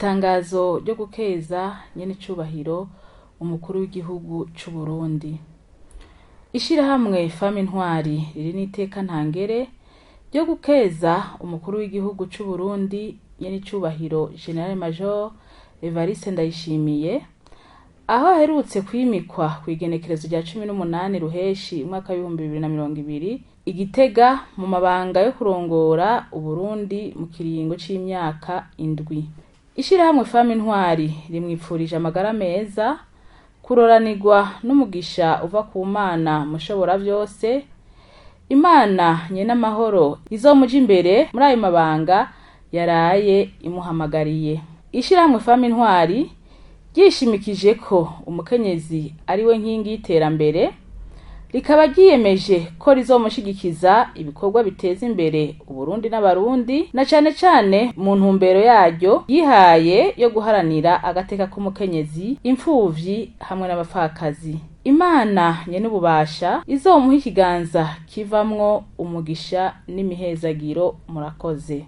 Itangazo ryo gukeza nyen'icubahiro umukuru w'igihugu c'Uburundi. Ishirahamwe Femme Intwari riri n'iteka ntangere ryo gukeza umukuru w'igihugu c'Uburundi nyen'icubahiro General Major Evariste Ndayishimiye, aho aherutse kwimikwa kw'igenekerezo rya 18 Ruheshi umwaka w'2020 i Gitega mu mabanga yo kurongora Uburundi mu kiringo c'imyaka 7. Ishirahamwe Femme Intwari rimwipfurije amagara meza, kuroranirwa n'umugisha uva ku Mana Mushoboravyose, Imana nyen'amahoro izomuje imbere muri ayo mabanga yaraye imuhamagariye. Ishirahamwe Femme Intwari ryishimikije ko umukenyezi ari we nkingi y'iterambere, rikaba ryiyemeje ko rizomushigikiza ibikorwa biteza imbere Uburundi n'Abarundi, na cane cane mu ntumbero yaryo yihaye yo guharanira agateka k'umukenyezi, impfuvyi hamwe n'abapfakazi. Imana nyen'ububasha izomuhe ikiganza kivamwo umugisha n'imihezagiro. Murakoze.